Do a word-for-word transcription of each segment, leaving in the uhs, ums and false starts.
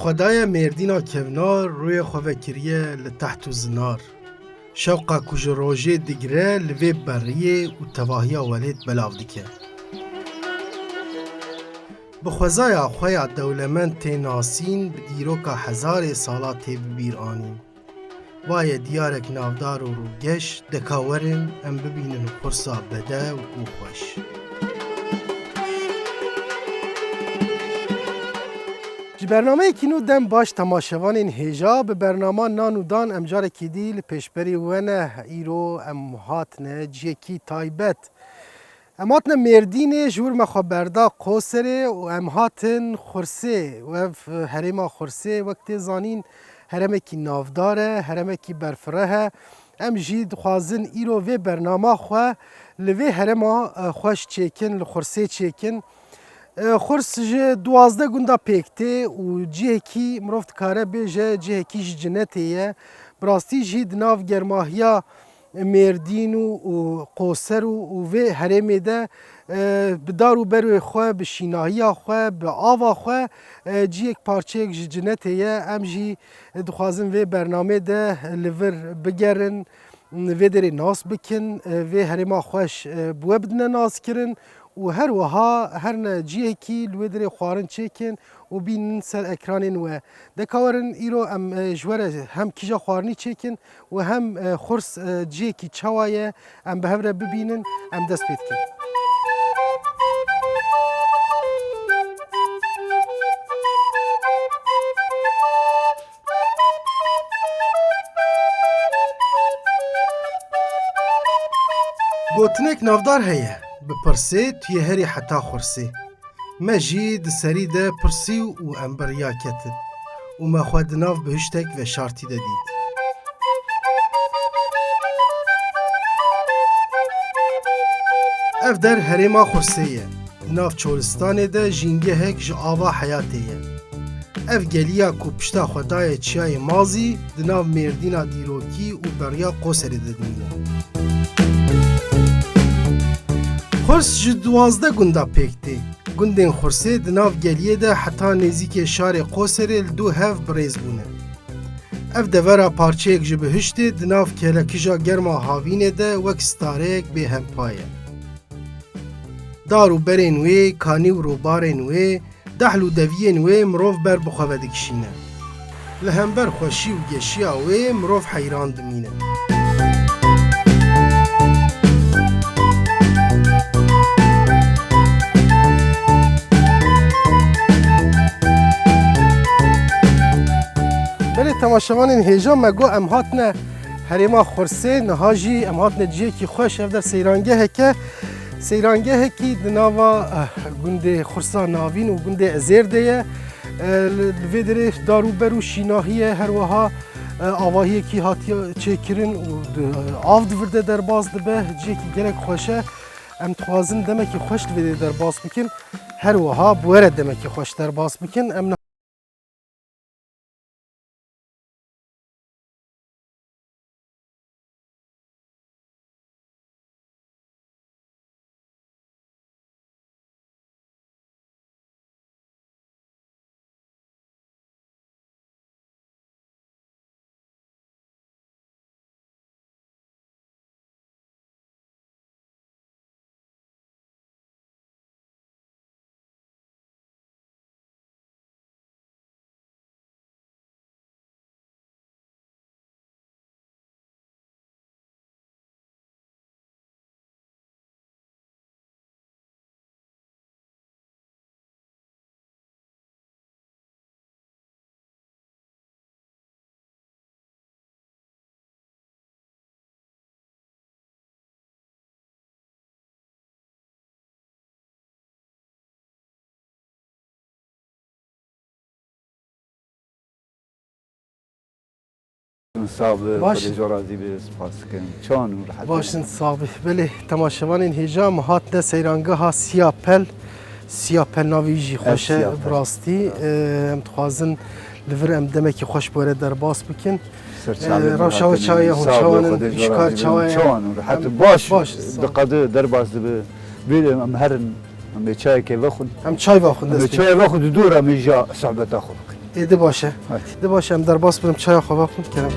Xwedayê Mêrdîna kevnar rûyê xwe vekiriye li teht û zinar. Şewqa ku ji rojê digire li vê beriyê û tevahiya welêt belav dike. Bi xwezaya xwe ya dewlemend tê nasîn, bi dîroka hezarê sala tê bi bîr anîn. Va ye diyarek navdar û rûgeş, deka werin em bibînin xursa bedew û xweş. Ji bernameyekî nû dem baş temaşevanên hêja, bi bernama Nan û Dan em carekî dî li pêşberî we ne. Îro em hatine cihekî taybet. Em hatine Mêrdînê, ji wir me xwe berda Qoserê û em hatin Xursê. Û ev herêma Xursê, wek tê zanîn, heremekî navdar e, heremekî berfireh e. Em jî dixwazin îro vê bernama xwe li vê herêma, e, xweş çêkin, li Xursê çêkin. E, Xurs ji duwazdeh gunda pêk tê û cihekî mirov dikare bêje cihekî ji cinetê ye. Bi rastî jî di nav germahiya Mêrdîn û, û Qoser û, û vê herêmê de, e, bi dar û berê xwe, bi şînahiya xwe, bi ava xwe, e, cihek parçeyek ji cinetê ye. Em jî dixwazin vê bernamê de li vir bigerin, vê derê nas bikin, e, vê herêma xweş, e, bi we bidine naskirin û her wiha her ne cihekî li wê derê xwarin çêkin û bînin ser ekranên we. Deka werin îro em, e, ji we re hem kîja xwarinî çêkin û hem, e, Xurs, e, cihekî çawa ye, em bi hev re bibînin, em dest pê dikin. Gotinek navdar heye, bi pirsê tu yê herî heta Xursê. Me jî di serî de pirsî û em bi riya ketin û me xwe di nav bihiştek veşartî de dît. Ev der herêma Xursê ye. Di nav çolistanê de jîngehek ji ava heyatê ye. Ev geliya ku pişta xwe daye çiyayê Mazî, di nav Mêrdîna dîrokî û beriya Qoserê de dimîne. Xurs ji duwazdeh gunda pêk tê. Gundên Xursê di nav geliyê de heta nêzîkê şarê Qoserê li dû hev bi rêz bûne. Ev devera parçeyek ji bihiştê di nav kelekija germa havînê de wek stareyek bêhempa ye. Dar û berên wê, kanî û rûbarên wê, dehl û deviyên wê mirov ber bi xwe ve dikişîne. Li hember xweşî û geşiya wê mirov heyran dimîne. Belê temaşevanên hêja, me got em hatine herêma Xursê, niha jî em hatine cihekî xweş, ev der seyrangehek e. Seyrangehekî di nava, eh, gundê Xursa Navîn û gundê Ezêr de ye. Eh, li, li vê derê dar û ber û şînahî ye, her wiha, eh, avahiyekî hatiye çêkirin û di, av di vir de derbas dibe. Cihekî gelek xweş e. Em dixwazin demekî xweş li vê derê derbas bikin. Her wiha bi we re demekî xweş derbas bikin. Em Sax be, Baş. Xwedê ji we razî be, spas dikim. Çawan û rehet Baş in, sax be. Belê, temaşevanên hêja, em hatine seyrangeha Siyapel. Siyapel navê jî xweş e, Siyapel. Bi rastî. Ee, em dixwazin li vir em demekî xweş bi we re derbas bikin. Ser çavê Ee, min rewşa we hatin, çawa ye, hûn sax be, çawan in, Xwedê ji we ji kar razî be. Çawa ye? Çawan û rehet Em in. Baş, baş, sağ ol. Diqede derbas dibe. Vê em herin, em ê çayekê vexwin. Em çay vexwin Em ê destê. Çayê vexwin, di dora em ê jî sohbeta xwe bikin. Ê, di baş e. Hadi. Di baş e, em derbas bin, em çaya xwe vexwin, kerem.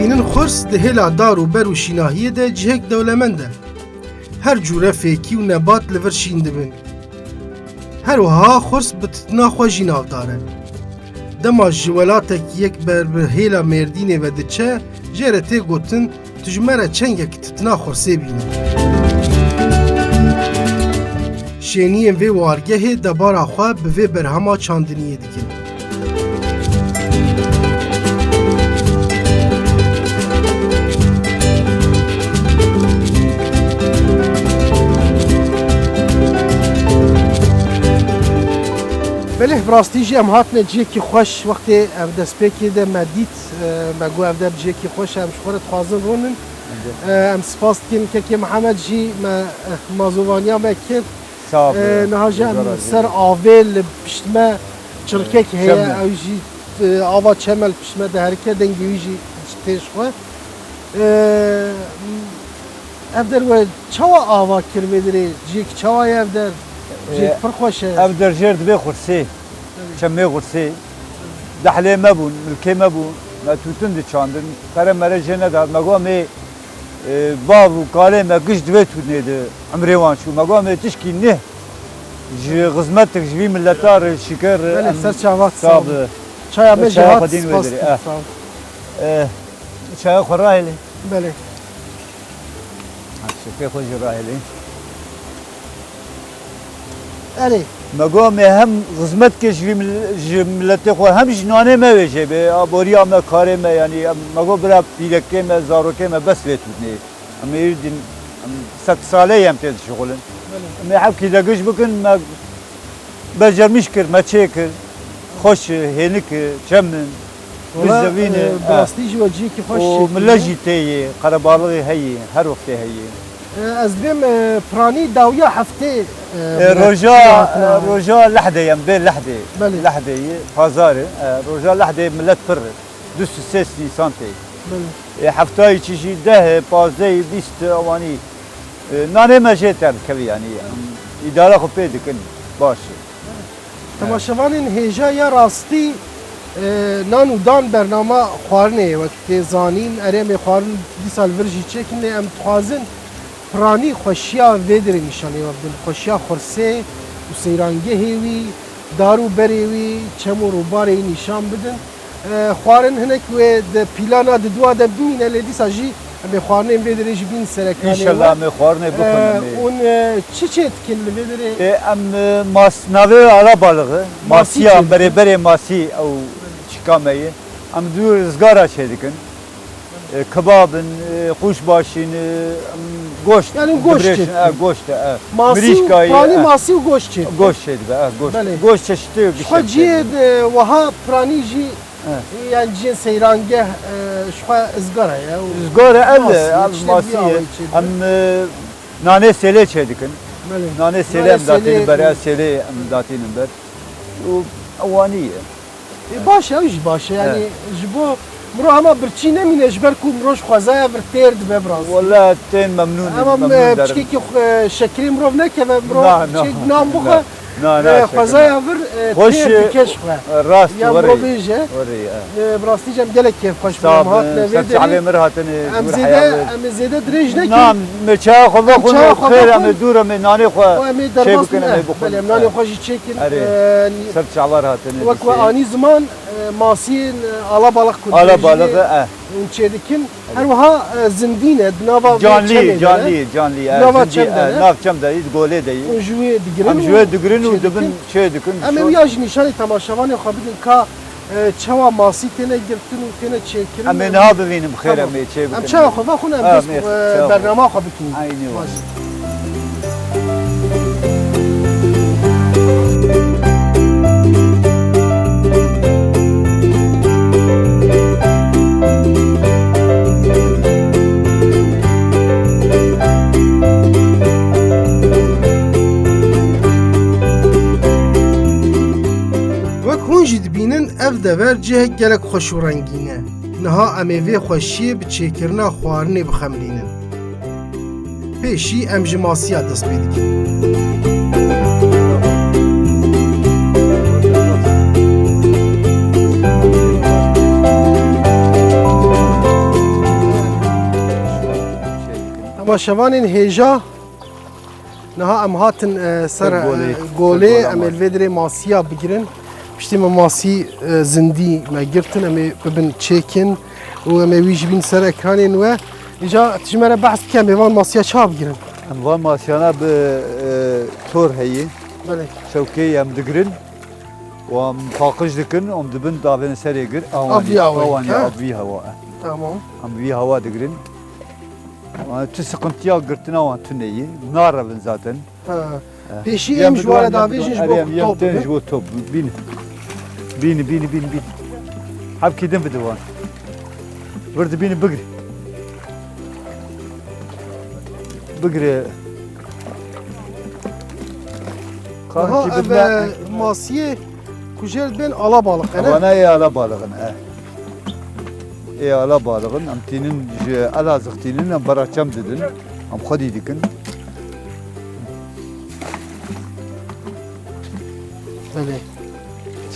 Bînin xurs di hêla dar û ber û şînahiyê de cihek dewlemend e. Her cûre fêkî û nebat li vir şîn dibin. Her wiha xurs bi titina xwe jî navdar e. Dema ji welatekî yek ber bi hêla Mêrdînê ve diçe, jê re tê gotin, tu ji me re çengek titina xursê bîne. Şêniyên vê wargehê debara xwe bi vê berhema çandiniyê dikin. Belê, bi rastî jî em hatine cihekî xweş. Wextê ev destpêkê de me dît, e, me got, ev der cihekî xweş e, em ji xwe re dixwazin rûnin. E, em spas dikin kekê Mihemed jî me, e, mazovaniya me kir. Sağ ol. E, niha jî em ser avê li pişt me çirkek heye, ew jî, e, ava çem e li pişt me diherike, dengê wî jî tê ji xwe. E, ev der we çawa ava kir vê derê? Cihêk çawa ye ev der? Cihêk pir xweş e. Ev der jêr dibê xursê. Çemê xursê. Dehlê me bûn, milkê me bûn. Me tûtin diçandin. Pere mere jê nedat. Me got, em ê E, bav û kalê me giş di vê tûnê de emrê wan çû. Me got, em ê tişkî neh ji xizmetek ji vî mileta re şikir. Belê, em ser çavat, sağ ol. Çaya me jî hat, spas dikim, sağ ol. Eh, çaya xwe rahêlê. Belê. Şikê xwe jî rahêlê. Erê. Me got, em ê hem xizmet ke ji vî mil-, ji miletê xwe, hem ji nanê me wê jê be, aboriya me, karê me, yanî em, me got, bira pîrekê me, zarokê me bes vê tûnê. Em ê din, em sed sale ye em tê dişixulin. Belê. Em ê hevkî de giş bikin, me becermiş kir, me çê kir. Xweş e, hênik e, çem in. Wala, e, bi rastî jî we cihekî xweş çêkiriye. Û millet jî tê yê, qerebalixê heye, her wextê heye. E, ez dibêm, e, piranî dawiya heftê, e, e, roja, e, roja lehdê em bê lehdê. Belê. Lehdê yê, pazar e. E, roja lehdê millet pir e. Du sed sês nîsan tê. Belê. E, heftayî çi jî deh, pazdeh, bîst, ewanî. E, nanê me jê terdikevî, yanî, em îdara xwe pê dikin, baş e. Temaşevanên hêja ya rastî, e, nan û dan bernama xwarinê ye, wek tê zanîn, erê em ê xwarin dîsa li vir jî çêkin, lê em dixwazin piranî xweşiya vê derê nîşanê we bidin, xweşiya xursê û seyrangehê wî, dar û berê wî, çem û rûbarê wî nîşan bidin. E, xwarin hinek wê di pîlana di dua de bimîne, lê dîsa jî em ê xwarinên vê derê jî bîn serekanê we. Înşallah em ê xwarinê bixwin, e, em ê. Hûn, e, çi çê dikin li vê derê? E, em, e, mas-, navê wê alabalix e. Masî çê dikin. Masiya, berê berê masî ew çika me ye. Em dû rizgara çê dikin. E, kebab in, e, qûşbaş in, e, em, goşt. Yanî goşt dibrêşin, çê dikin. E, goşt, e. Masî û, mirîşka ye, piranî e. Masî û goşt çê dikin. Goşt çê dibe, e, goşt. Belê. Goşt çeşitê. Ji xwe cihê, e, wiha piranî jî, e, yanî cihên seyrangeh, e, ji xwe izgara ye û izgara ev, e, ev masî ye. Em, e, nanê sêlê çê dikin. Belê. Nanê sêlê em datînin ber, e, sêlê em datînin ber. Û ewanî ye. Ê, baş e, ew jî baş e. Yanî ji bo mirov hema birçî nemîne, ji ber ku mirov ji xwezaya vir têr dibe, bi rastî. Wele tên memnûn, memnûn derim. Hema, e, piçekî xwe, şekirê mirov nekeve, mirov piçekî nan bixe, e, xwezaya vir, e, têr dike ji xwe. Rast, ya mirov bêje. E, bi rastî jî em gelek kêfxweş bûn, em hatine vê derê. Em zêde, em ê zêde dirêj nekin. Na, me çaya xwe vexwin û xêr, em ê dûr, em ê nanê xwe çê bikin, em ê bixwin. Belê, em nanê xwe jî çêkin. Erê, e, ser çavar hatine. Wek we anî ziman, e, masiyên, e, alabalix ku dibêjin, e, hûn çêdikin. Her wiha, e, zindî ne, di nava vê çemê de ne. Canlî, canlî, canlî, e, zindî, e, nav çem de, di golê de yî. Hûn ji wê digirin û çêdikin. Em ji wê digirin û dibin çêdikin. Em ê wiya jî nîşanî temaşevanê xwe bidin ka, e, çawa masî têne girtin û têne çêkirin. Em ê niha bivînin, bi xêr em ê çêbikin. Em çaya xwe vexwin, em dest, e, bernama xwe bikin. Eynî were. Wek hûn jî dibînin, ev Dever cihek gelek xweş û rengîn e. Niha em ê vê xweşiyê bi çêkirina xwarinê bixemilînin. Pêşî em ji masiya dest pê dikin. Temaşevanên hêja, niha em hatin, e, ser, Ser golê. e, Ser golê, gola em ê li vê dirê masiya bigirin. Piştî me masî, e, zindî me girtin, em ê bibin çêkin û em ê wî jî bîn ser ekranên we. Îca tu ji me re behs bike, em ê van masiya çawa bigirin? Em van masiyana bi, e, tor heyî. Belê. Çewkeyê em digirin û em paqij dikin, em dibin davên serê gir. Awanî, Avî awanî, awanî, ha? Avî hewa. Tamam. Em vî hewa digirin. Wan tu sıkıntıya girtina wan tune yî. Narevin zaten. Ha. Eh. Pêşî Yem em ji bidwan, wara yem davêjin bidwan. ji Erê, bo em yem top ten bibin. ji bo top. Bîn. Bîn, bîn, bîn, bîn. Hevkî din bidwan. Vir dibîn bigri. Bigri. Aha, Kankî ev, bidne. e, masiyê ku jêr dibên ala balık, e, ne? Wana ê ala balixin, e. Ê ala balixin, em tînin ji Elazığ tînin, em bera çem didin, em xwedî dikin. Belê.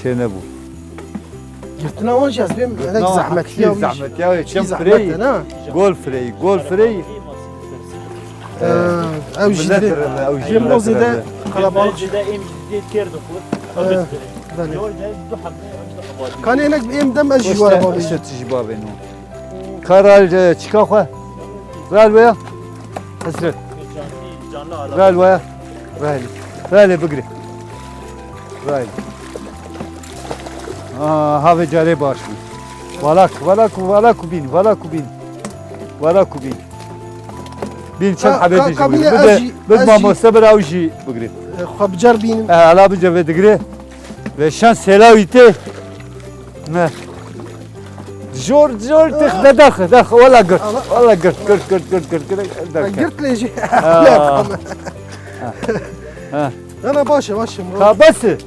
Çê nebû. Girtina wan jî ez bêm, hinek Girtina wan zehmetiya hekî wî jî. zehmetiya wî, Hekî çem zehmet fireyî, e, ne? gol fireyî, gol fireyî. Ee, ew jî Millet dirê. Rebe, ew jî Jê millet mozê de rebe. Qelebalık. Mevcide em jî dê têr dixwir. Ee, belê. Yol de du hebe, em de abadi. Kanê hinek êm dem ez jî Işte, were babê. işte tu jî babê no. Karal, e, çika xwe. Ral veya. Hesret. Canlı, canlı ala. Ral veya. Ral. Ral bigri. Ral. Aa, havê carê baş bû. Valak, valak, valak û bîn, valak û bîn. Valak û bîn. Bîn çend Ka-, hebê ka-, din jî kabîne bigrin. Bide, ez jî, bid ez jî. mamoste bir ew jî bigrin. E, xwe bicer bînim. E, ala bice ve digre. Ve şan selawi te. Ne. Jor, jor, tix, de, dex, dex, wala girt. Ama Wala girt, girt, girt, girt, girt, girt, Ha, derken. girt lê jî. Ha. Ha. Ha. Na, na, baş e, baş e, Murat. Ka bes e?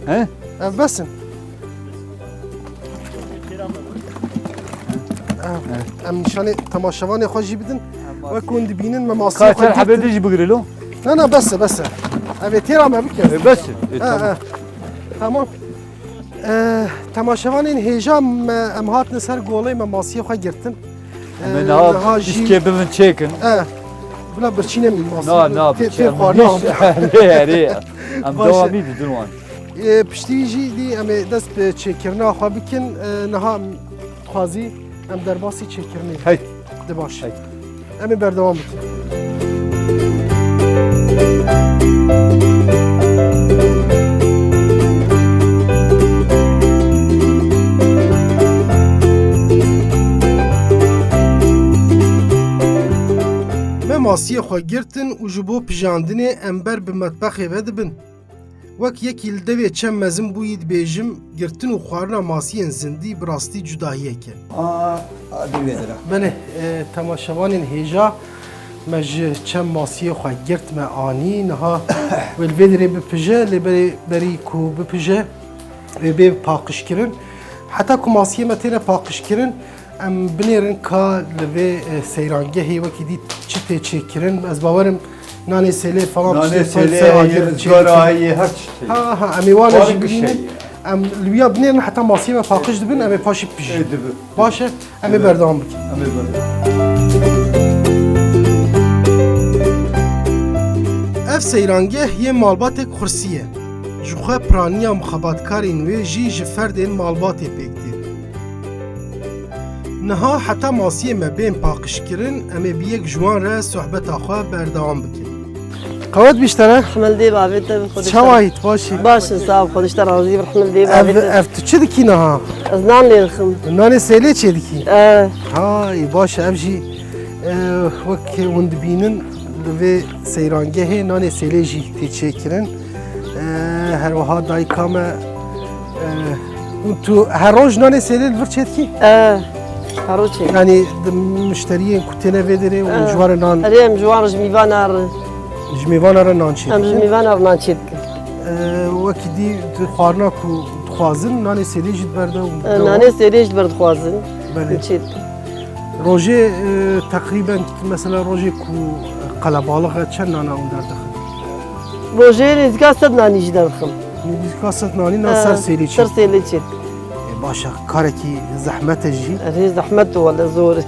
He? Ev bes in. Ev, em nîşanê temaşevanê xwe jî bidin. Wek hûn dibînin, me masiyê Ka xwe çer girtin. Hebê de jî bigirê lo? Na, na, bes e, bes e. Ev ê têra me bike. E, bes e. E, Ha, tamam. ha. Tamam. E, temaşevanên hêja me, em hatine ser golê me masiyê xwe girtin. Em ê E, niha niha jî îskê bibin çêkin. E, bila birçî nemîn masiyê. Na, na, Tê, birçî tê em xwarina hiç. Erê, erê. Em Baş e. dewamî didin wan. E, piştî jî dî em ê dest bi çêkirina xwe bikin. E, niha em dixwazî em derbasî çêkirinê bikin. Hey. Di baş. Hey. Em ê berdewam bikin. Me masiyê xwe girtin û ji bo pijandinê em ber bi metbexê ve dibin. Wek yekî li devê çem mezin bûyî dibêjim, girtin û xwarina masiyên zindî bi rastî cudahiyek e. A, a, di vê dire. Belê, e, temaşevanên hêja, me ji çem masiyê xwe girt, me anî, niha wê li vê dirê bipije, lê berê, berî ku bipije, wê bê paqijkirin. Heta ku masiyê me têne paqijkirin, em binêrin ka li vê, e, seyrangehê wekî dî çi tê çêkirin. Ez bawerim nanê sêlê falan Nanê tiştê sêlê ser heye, agir rizgara çêdikin. heye, her tişt heye. Ha, ha, em ê wan Xwarin jî bibînin. Kişeye. Em li wiya binêrin heta masiyê me paqij dibin, em ê paşî bijîn. Ê, dibi. Baş e, em ê Dibi. berdewam bikin. Em ê berdewam. Ev seyrangeh yê malbatek xursî ye. Ji xwe piraniya mixebatkarên wê jî ji ferdên malbatê pêk tê. Niha heta masiyê me bên paqijkirin, em ê bi yek ji wan re sohbeta xwe berdewam bikin. Qewet bî ji te re. Rehmil dê bavê te bi xwe Çawa dişte. yî, tu baş î? Baş in, sağ ol, xwe dişte razî bi, rehmil dê Ev, bavê te. ev tu çi dikî niha? Ez nan lê dixim. Nanê sêlê çê dikî? E. Hay, baş e, ev jî, e, wek hûn dibînin, li vê seyrangehê nanê sêlê jî tê çêkirin. E, her wiha dayika me, e, û tu her roj nanê sêlê li vir çêdikî? E, her roj çêdikim. Yanî di muşteriyên ku têne vê derê û E, ji wan re nan erê, em ji wan re ji mîvana re. Ji mêvana re nan çêdikin? Em ji mîvana re nan çêdikin. E, wekî dî di xwarina ku di Xwazin, nanê sêlê jî diber de û E, nanê sêlê jî diber dixwazin. Belê. Çêt. Rojê, e, teqrîben, mesela rojê ku qelebalix e, çend nana hûn derdixin? Rojê nêzîka sed nanî jî derdixim. Nêzîka sed nanî na E, ser sêlê çêt. Ser sêlê çêt. E, baş e, karekî zehmet e jî. Erê, zehmet e wele zor. E,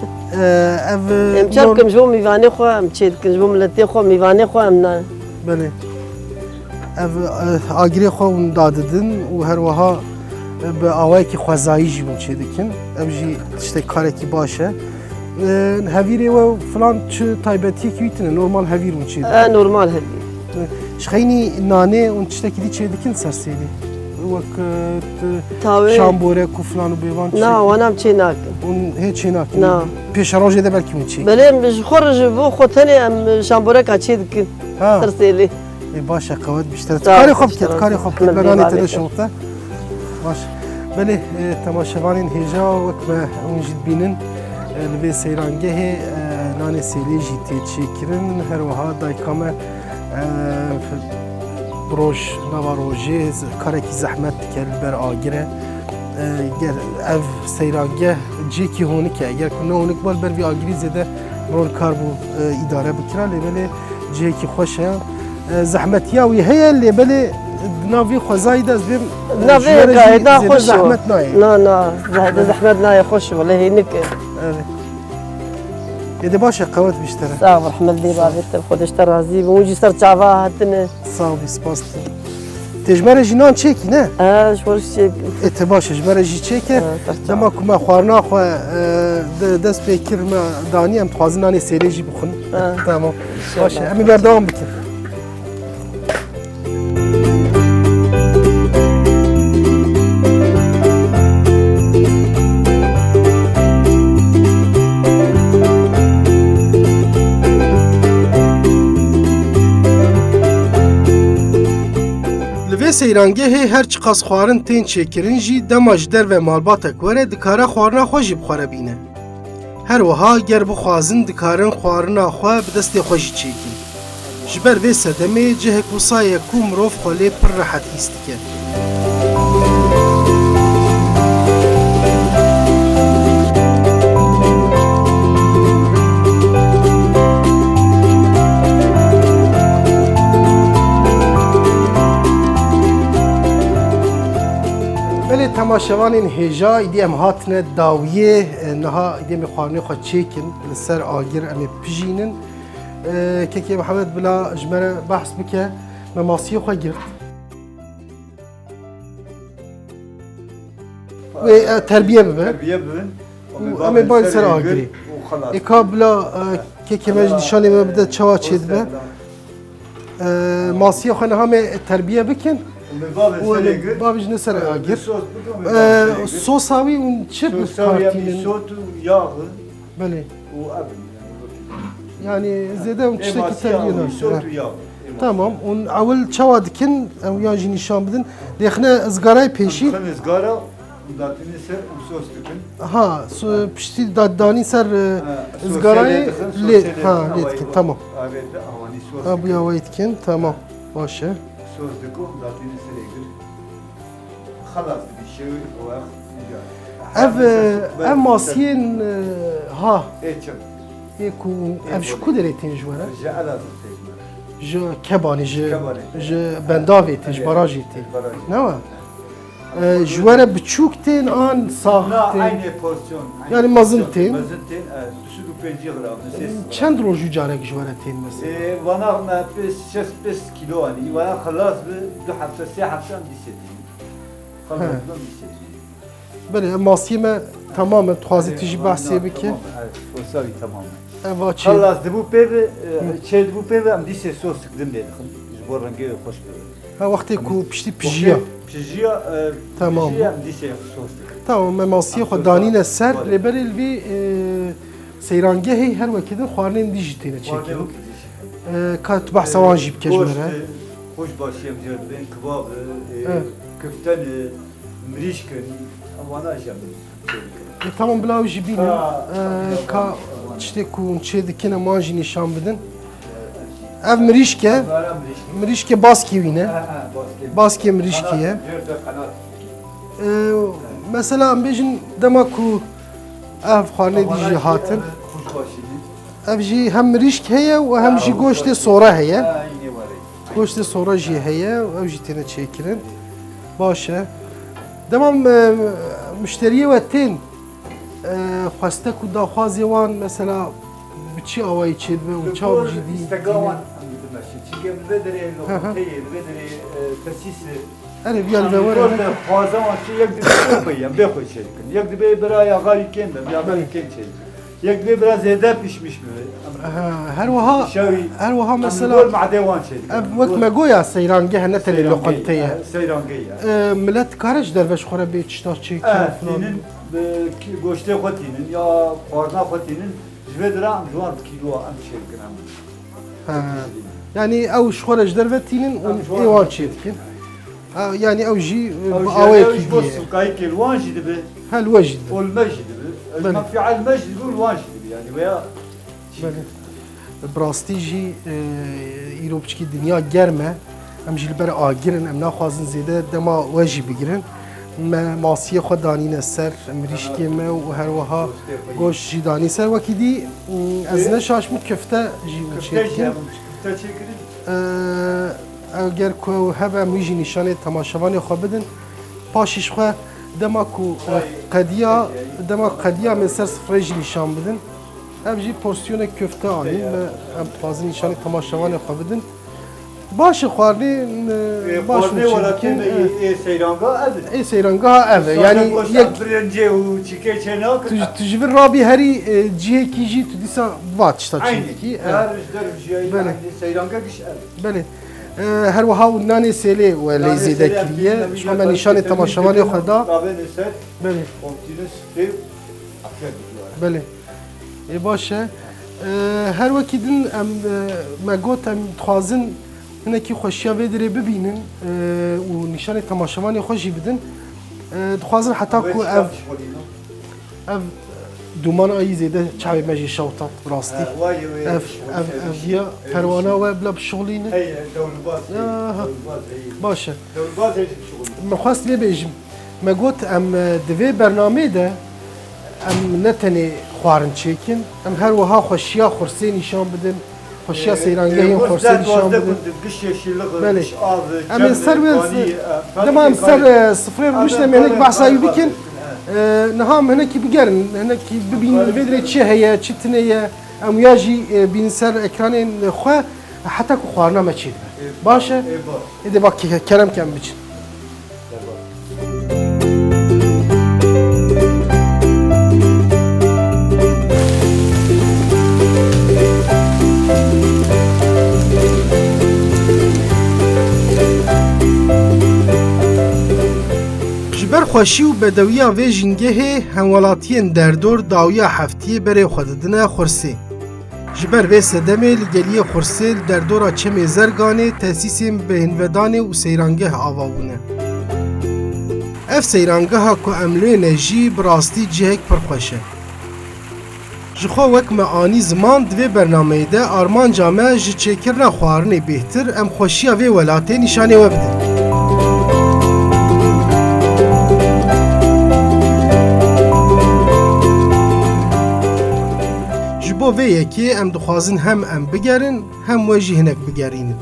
ev, e, Em çav norm- kim ji bo mîvanê xwe em çê dikin, ji bo miletê xwe, mîvanê xwe em na. Belê. Ev, e, agirê xwe hûn dadidin û her wiha, e, bi awayekî xwezayî jî hûn çêdikin. Ev jî tiştek karekî baş e. E, hevîrê we filan çi taybetiyekî wî tine? Normal hevîr hûn çêdikin? E, normal hevîr. E, ji xeynî nanê hûn tiştekî dî çêdikin ser sêlê? Wek, e, t-, Tawê. Şamborek û filan û bêvan çi? Na, wana em çê nakin. Hûn hê çê nakin? Na. Pêşerojê de belkî hûn çê. Belê, em ji xwe re ji bo xwe tenê em şamboreka çê dikin. Ha. Ser sêlê. Ê, baş e, qewet biştir. Sağ ol, Karê xwe bikir, karê xwe bikir. Rehmet bê, bavê te. Bera nê te de şewte. Baş. Belê, e, temaşevanên hêja, wek me hûn jî dibînin, e, li vê seyrangehê, e, nanê sêlê jî tê çêkirin. Her wiha dayika me, e, bi roj, nava rojê z-, karekî zehmet dike li ber agir e. E, ger ev seyrangeh cihekî honik e. Eger ku ne honik ba, li ber vî agirî zêde ron kar bû, e, îdare bikira. Lê belê cihekî xweş e. E, zehmetiya wî heye, lê belê di nav vî xwezayî de ez bêm, e, Nav vê ji we re jî gayet da zêde xweş o. Zehmet nayê. Na, na, zehde zehmet nayê, xweş o, lê hênik e. Evet. Ê de baş e, qewet biştere. Sağ ol, rehmet bê bavê te, Xwedê ji te razî be. Hûn jî ser çava hatine. Sağ ol, spas dikim. Tê ji me re jî nan çêkî, ne? Ha, ji xwe jî çêk. Ê, te baş e, ji me re jî çêke. Ha, ser çava. Dema ku me xwarina xwe, e, de-, dest pê kir, me danî, em dixwazin nanê sêrê jî bixwin. Ha. Tamam. Baş e, em ê berdewam bikin. Li vê seyrangehê her çiqas xwarin tên çêkirin jî, dema ji derve malbatek were, dikare xwarina xwe jî bi xwe re bîne. Her wiha ger bixwazin, dikarin xwarina xwe bi destê xwe jî çêkin. Ji ber vê sedemê cihek wisa ye ku mirov xwe lê pir rehet hîs dike. Belê temaşevanên hêja, îdî em hatine dawiyê, e, niha îdî em ê xwarinê xwe çêkin, li ser agir em ê pijînin. E, kekê Mihemed bila ji me re behs bike, me masiyê xwe girt. Wê, e, terbiye bibe. Terbiye bibin. Û em ê bayî ser agirê. Û xelas. Ê ka bila, e, kekê me ji nîşanê me bide çawa çêdibe. E, masiyê xwe niha me terbiye bikin. Û em ê bavê ji ne ser agir. E, sosa wî hûn çi bikartînin? Sot û yağ. Belê. Û ev in, yani, wekî. Yani, zêde hûn tiştekî tevlî nakin. Sot û yağ. Tamam, hûn ewil çawa dikin? Em yan jî nîşan bidin. Dêxine ızgarayê pêşî. Em dixin ızgara, datînin ser û sos dikin. Ha, so-, piştî da-, danîn ser, e, ızgarayê lê, ha, lê dikin, tamam. Ha, bu ya wê dikin, tamam. Baş e. Sos dikin, datînin ser êgir. Xelas dibî, şew û wext. Ev, ev masiyên, e, ha. Ê çim. Ê ku, ev ji ku derê tên ji we re? Ji Elazığ tên ji me re. Ji Kebanê, ji, ji Bendavê tê, ji barajê tê. Ji barajê. Ne wa? E, ji we re biçûk tên an sax tên? Na, aynı porsiyon, aynı porsiyon. Yani mezin tên? Mezin tên, e, du sed û pêncî gram, sê sed gram. Çend roj û carek ji we re tên mesela? E, vana me pênc, şeş, pênc kilo anî. Vana xelas bi, du hefte, sê hefte em dîsê dî. Xelas bi, em dîsê dî. Belê, ev masiyê me tamam e, dixwazî tu jî behsê bike. Tamam e, evet, wisa wî tamam e. Ev a çê. Xelas dibû pê ve, e, çê dibû pê ve, em dîsê sos dik din lê dixin. Ji bo rengê wê xweş bibe. Ha, wextê ku piştî pijiya. Wextê pijiya, e, tamam, pijiya em dîsê sos dikin. Tamam, me masiyê xwe danîne ser, lê belê li vê, e, seyrangehê her wekî din xwarinên dî jî têne çêkirin. Xwarinên wekî dî jî. E, ka tu behsa wan jî bike ji me re. Goşt, e, xweş başî em jê re dibên, kebab, e, e, kiften, e, Mirîşk in, em wana jî em çê dikin. E, tamam, bila ew jî bînin. Ha, e, tamam, ka tamam. Tiştê ku hûn çê dikin, em wan jî nîşan bidin. Ev mirîşk e. Ev ara mirîşk. Mirîşkê baskê wî ne? Ha, ha, baskê. Baskê mirîşkê ye. Kanat, jêr de kanat. Ee, mesela em bêjin dema ku ev xwarinê dî jî hatin. Ev jî hem mirîşk heye û hem jî goştê sora heye. Goştê sora jî heye û ew jî têne çêkirin. Baş e. Dema, e, muşteriyê we tên, e, xwestek û daxwazê wan mesela bi çi awayî çêdibe û çawa jî dî? Îstega wan em dimeşin. Çike li vê derê lokanteyê, li vê derê, e, tesîsê. Erê, viya li vê were. Em dixwazin wan çi yek dibe bê, em bê xwe çêdikin. Yek dibe bira ya xarî kêm be, ya xarî kêm çêdikin. Yek divê biraz zêde pişmiş bibe. Aha, her wiha, her wiha mesela, gor madê wan çêdike. Ev wek me goya seyrangeh ne tenê loqante ye. Seyrangeh ye. Ee, millet kare ji derve ji xwe re bê tişta çêkin. Eh, tînin, bi ki-, goştê xwe tînin ya xwarina xwe tînin. Ji vê dira em ji wan kîloa em çêdikin em. Ha. Yani ew ji xwe re ji derve tînin û ê wan çêdikin. Ha, yani ew jî, e, bi awayekî ji bo diye. Silkayî kê li wan jî dibe. Ha, li we jî dibe. Û li me jî dibe. Belê. Menfi'a li me jî dibe û li wan jî dibe. Yani veya Belê. Bi rastî jî, e, îro piçkî dinya germ e. Em jî li ber agir in, em naxwazin zêde dema we jî bigirin. Me masiyê xwe danîne ser mirîşkê me û her wiha goşt jî danî ser. Wekî dî, m, ez ne şaş bûm, kifte jî hûn çêdikin. Kifte çêkirin. Eger ku ew hebe, em wî jî nîşanê temaşevanê xwe bidin. Paşî ji xwe dema ku, e, qediya, dema qediya me ser sifreyê jî nîşan bidin. Ev jî porsiyonê köfte anî me, em dixwazin nîşanê temaşevanê xwe bidin. Baş e, xwarinê, e, baş e, xwarinê wela têne, e, ê seyranga ev e. Ê seyranga ev e. Yani yek birincê û çikê çê nakin. Tu, tu ji vir rabî herî, e, cihekî jî tu dîsa va tişta çêdikî. Her ji der jiyayî, belê, seyranga giş ev e. Belê. E, her wiha û nanê sêlê we lê zêde kiriye. Ji xwe me nîşanê temaşevanê xwe da. Belê. Belê. Ê, baş e. E, her wekî din em, e, me got em dixwazin hinekî xweşiya vê dirê bibînin, e, û nîşanê temaşevanê xwe jî bidin. E, dixwazin heta ku ev, ev duman ayî zêde çavê me jî şewtat bi rastî. Ev, ev, ev ya perwana we bila bişuxulîne. Aha. Baş e. Min xwest vê bêjim. Me got, em, e, di vê bernameyê de em ne tenê xwarin çêkin, em her wiha xweşiya xursê nîşan bidin, xweşiya seyrangehên xursê nîşan bidin. Belê. Em ê ser wê, dema em ser, e, sifrê rûniştin em ê hinek behsa wî bikin. E, niha em hinekî bigerin, hinekî bibînin li vê dirê çi heye, çi tune ye. Em ya jî, e, bînin ser ekranên xwe heta ku xwarina me çêdibe. Baş e? Ê, baş. Êdî bak, ke-, kerem ke em biçin. Ji ber xweşî û bedewiya vê jîngehê hemwelatiyên derdor dawiya heftiyê berê xwe didine xursê. Ji ber vê sedemê li geliyê Xursê li derdora Çemê Zerganê tesîsên bêhnvedanê û seyrangeh ava bûne. Ev seyrangeha ku em lê ne jî bi rastî cihek pir xweş e. Ji xwe wek me anî ziman, di vê bernameyê de armanca me ji çêkirina xwarinê bêhtir em xweşiya vê welatê nîşanê we bidin. Ji bo vê yekê em dixwazin hem em bigerin, hem we jî hinek bigerînin.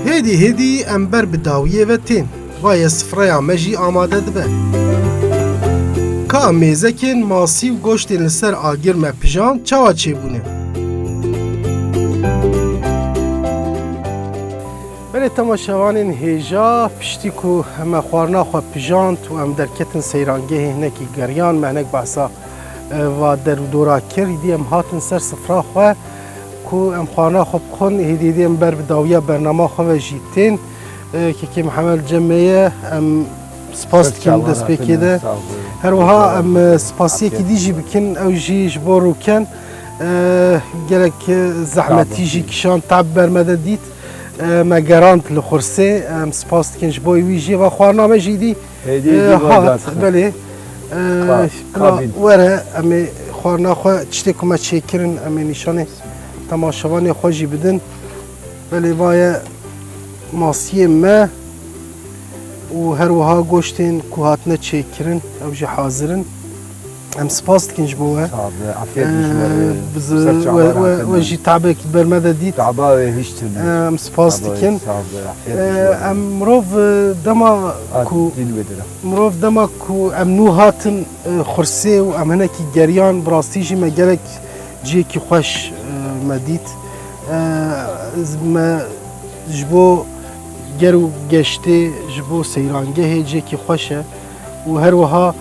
Hêdî hêdî em ber bi dawiyê ve tên. Vaye sifreya me jî amade dibe. Ka mêzekên masî û goştên li ser agir me pijand çawa çêbûne? Belê, Temaşevanên hêja, piştî ku me xwarina xwe pijand û em derketin seyrangehê, hinekî geriyan, me hinek behsa, e, va derûdora kir, îdî em hatin ser sifra xwe ku em xwarina xwe bixwin, hêdî hêdî em ber bi dawiya bernama xwe ve jî tên. E, Kekê Mihemed cem me ye, em spas dikin destpêkê de. Her wiha em, e, spasiyekî dî jî bikin, ew jî ji bo rûken, e, gelek, e, zehmetî jî kişand, tab ber me de dît. E, me gerand li xursê, em spas dikin ji bo wî jî. Va xwarina me jî dî, e, hat, belê. E, bila were, em ê xwarina xwe, tiştê ku me çêkirin, em ê nîşanê temaşevanê xwe jî bidin. Belê, va ye masiyê me û her wiha goştên ku hatine çêkirin, ew jî hazir in. Em spas dikin ji bo we. Sağ be, afiyet olsun. Ee, bizi we, we, we jî tabek ber me de dît. Taba ve hiç türlü. Ee, em spas dikin. Sağ be, afiyet olsun. Ee, em mirov, e, dema ku, mirov dema ku em nû hatin, e, xursê û em hinekî geriyan, bi rastî jî me gelek cihekî xweş, e, me dît. E, me ji bo ger û geştê, ji bo seyrangehê cihekî xweş e. Û her wiha,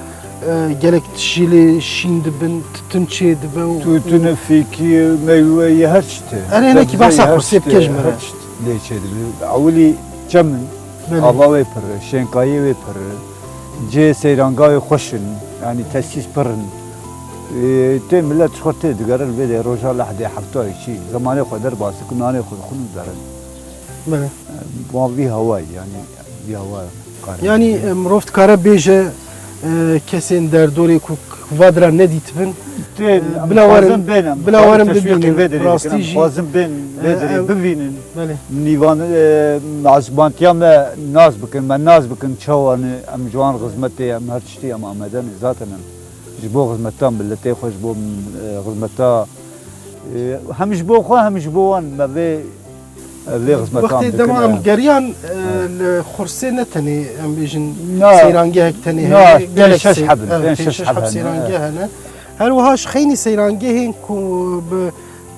e, gelek tişt jî lê şîn dibin, titun çê dibe û, tûtine, fîkî, meywe yê her tiştê. Erê, hinekî behsa xursê bike ji me re. Her tişt lê çê dibe. Ewilî çem in, ava wê pir e, şênkayê wê pir e. Cihê seyranga wê xweş in, yanî tesîs pir in. Ê, tê milet ji xwe tê digere, li vê de roja lehdê heftayê çî, zemanê xwe derbas dikin, nanê xwe dixwin û derin. Belê. Wan vî hewayî, yanî vî hewa kare. Yanî, e, mirov dikare bêje, e, kesên derdorê ku va dira nedîtibin, e, bila werin, bila werin bibînin. Rastî jî. Xwazin bên vê derê bivînin. Belê. Nîvan, e, azmantiya me nas bikin, me nas bikin çawa ne, em ji wan xizmetê, em her tiştî em amade ne. Zaten em ji bo xizmeta miletê xwe, ji bo, e, xizmeta, e, hem ji bo xwe hem ji bo wan me vê, e, vê xizmeta. Wextê dema em geriyan, e, li xursê ne tenê, em bêjin, seyrangehek tenê heye, gelek şeş heb in, pênc şeş heb seyrangeh hene. Her wiha ji xeynî seyrangehên ku bi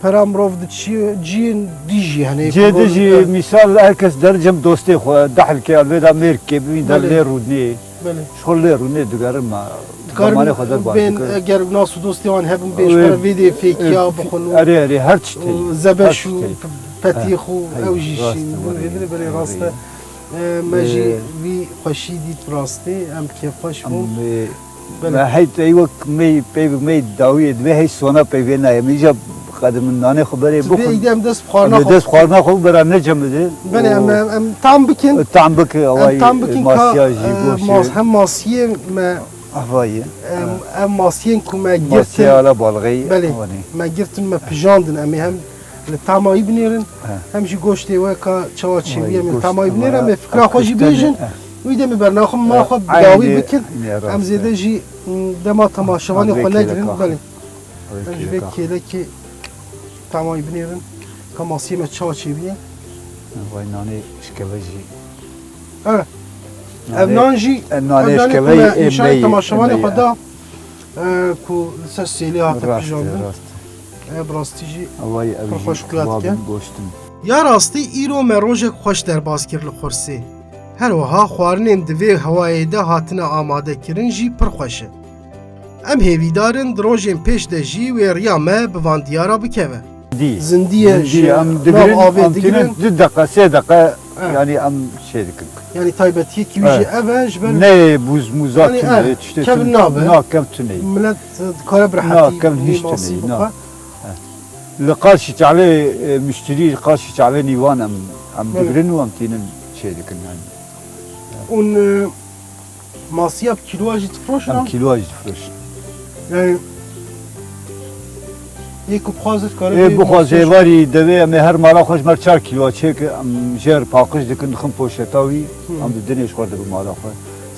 pera mirov diçî, ciyên dî jî hene. Ciyê dî jî, mîsal, her kes der cem dostê xwe, Dehlkê, Alvêda Mêrkê, bibîn der lê rûnê. Belê. Ji xwe lê rûnê digerin me. Dikarin zamanê xwe derbas bikin. Eger nas û dostê wan hebin, bê ji xwe re vê dê fêkiya bixwin û, erê, erê, her tiştê, û zebeş û petîx û ew jî şîn. Belê, rast e. E, me jî vî xweşî dît bi rastî, em bi kêfxweş bûn. Belê. Me hey tey wek mey, peyv mey dawiyê divê hey sona peyvê nayê. Min îca qedimin nanê xwe berê bixwin. Divê îdî em dest bi xwarina xwe, dest bi xwarina xwe bera necemidin. Belê, em, em, em tam bikin. Tam bikin, em tam bikin ka, masiya jî, e, goşê. Mas-, hem masiyê me, avayê, em, ev masiyên ku me girtin. Masiya ala balxeyî. Belê, me girtin, me pijandin, em ê hem li tamayî binêrin, hem jî goştê we ka çawa çêbûye, em li tamayî binêrin, em ê fikra xwe jî bêjin. Wî demê bernaxwe ma xwe bi dawî bikin. Em zêde jî, m, dema temaşevanê xwe negirin. Belê. Em ji vê kêlekê tamayî binêrin. Ka masiyê me çawa çêbûye? Vay nanê şikeve jî. Ev nan jî, ev nanê ku me nîşanî temaşevanê xwe da, e, ku li ser sêlê hate pijandin. E, bi rastî jî pir xweş xuya dike. Ya rastî, îro me rojek xweş derbas kir li Xursê. Her wiha xwarinên di vê hewayê de hatine amadekirin jî pir xweş e. Em hêvîdar in di rojên pêş de jî wê riya me bi van diyara bikeve. Zindî ye, zindî ye, em digirin, nav avê em digirin. Tînin du deqe, sê deqe, yanî em şey dikin. Yanî taybetiyekî wî jî ev e, ji ber neyê bûz mûza tune, tiştê kevin nabe. Na, kev tune. Milet dikare bi rehetî nêmasî bixwe. Li qarşî çavê, e, muşterî, li qarşî çavê nîvan em, em digirin û em tînin çê dikin, yanî. Ûn, e, masiya bi kîloa jî difiroşin? Em kîloa jî difiroşin. Yanî, yê ku bixwaze dikare. Ê bixwaze êvarî devê em ê her mala xwe ji me çar kîloa çêke, em jêr paqij dikin, dixin poşeta wî, em didinê ji xwe dibin mala xwe.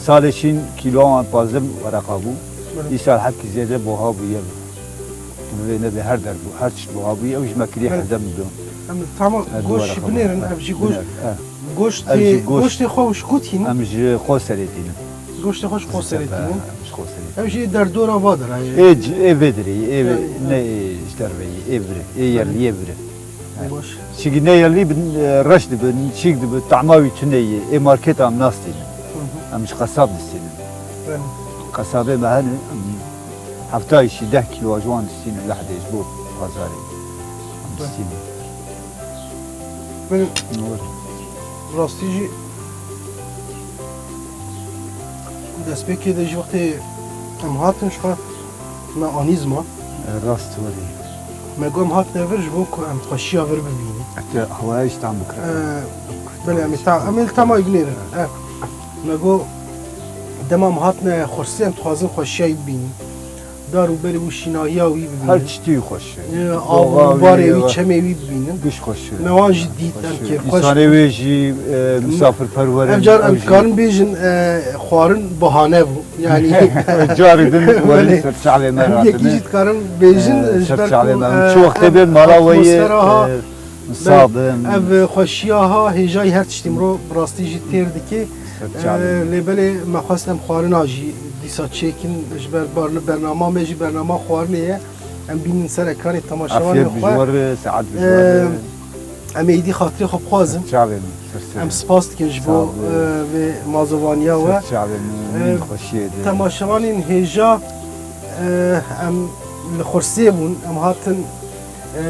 Salê çîn kîloa wan pazdeh wereqa bû. Îsal hevkî zêde boha bûye. Divê nebê her der bû, her tişt buha bûyî, ew ji me kirî hevdeh milyon. Em li tama goşt jî binêrin, ev jî goşt, goştê, goştê xwe ji ku tînin? Em ji Qoserê tînin. Goştê xwe ji Qoserê tînin. Em ji Qoserê tînin. Ew jî derdora va derayê. Ê, ê vê derê, ê vê, ne ê ji derve yê, ê vir e, ê yerliyê vir e. Baş. Çîkî ne yerlî bin, e, reş dibin, çîk dibin, tahma wî tune ye. Ê marketa em nastînin. Hı hı. Em ji qesab distînin. Belê. Qesabê me hene, em hefta îşî deh kîlo ji wan distînin lehdê ji bo pazarê. Em Belê. distînin. Belê. Doğru. Rastî jî destpêkê de ji wextê em hatin ji xwe me anî zima. E, rast werî. Me got em hatine vir ji bo ku em xweşiya vir bibînin. Heta hewaya jî tam bikire. E, belê, em ê ta-, em ê li tamay binêrin. E, me got dema em hatine xursê em dixwazin xweşiya wî bibînin. Dar û berê û şînahiya wî bibînin. Her tiştî wî xweş e. E, av Doğa û barê wî, wî, çemê wî bibînin. Giş xweş e. Me wan jî dît, em Xweş e. kêfxweş Însanê bûn. wê jî, e, misafirperwer in, Ev car em ew jî dikarin bêjin, e, xwarin bahane bû. Yani Carê din werî Belê. ser çavê me Yekî jî ratine. dikarin bêjin, E, ji ser ber çavê ku, me. e, Çi wextê em bên mala we yê, atmosfera ha, e, Sax bin. Ev xweşiya ha, hêjayî her tiştî mirov bi rastî jî têr dike. Ser çavê E, me. lê belê me xwest em xwarina jî dîsa çêkin, ji ber bar-, bernama me jî bernama xwarinê ye. Em bînin ser ekranê temaşevanên Afiyet bi ji xwe. we re, saet bi ji we re. E, em ê êdî xatirê xwe bixwazin. Ser çavê me, ser serê Em me. spas dikin ji Sağ bo, ol. e, vê mazovaniya we. Ser çavê me, E, min xweşiyê de. Temaşevanên hêja, e, em li xursê bûn, em hatin, e,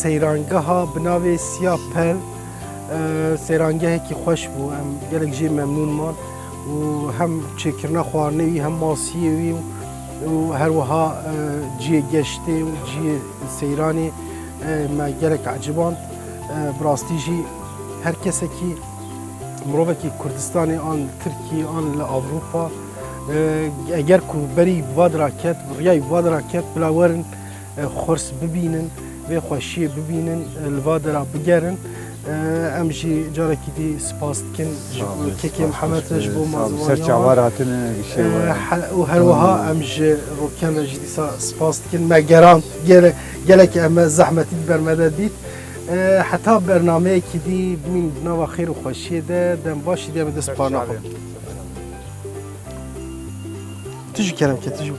seyrangeha bi navê Siya Pel, e, seyrangehekî xweş bû, em gelek jê memnûn man û hem çêkirina xwarinê wî, hem masiyê wî û her wiha, e, cihê geştê û cihê seyranê, e, me gelek eciband. E, bi rastî jî her kesekî, mirovekî Kurdistanê an li Tirkiyê an li Ewropa, e, eger ku berî bi va dira ket, bi riyayî bi va dira ket, bila werin, e, xwers bibînin, vê xweşiyê bibînin, e, li va dira bigerin. E, em jî carekî dî spas dikin ji Sağ bo ol, kekê spas Mihemed re, ji bo sağ ol. Ser mazivaniya çawa wan. Hatine, gişê E, we. he-, û her wiha Tamam. em ji Roken re jî dîsa spas dikin. Me gerand, gele-, gelek em zehmetî di ber me de dît. E, heta bernameyekî dî bimîn di nava xêr û xweşiyê de, dem baş, îdî em ê dest parna xwe. Tijî kerem ke, tijî.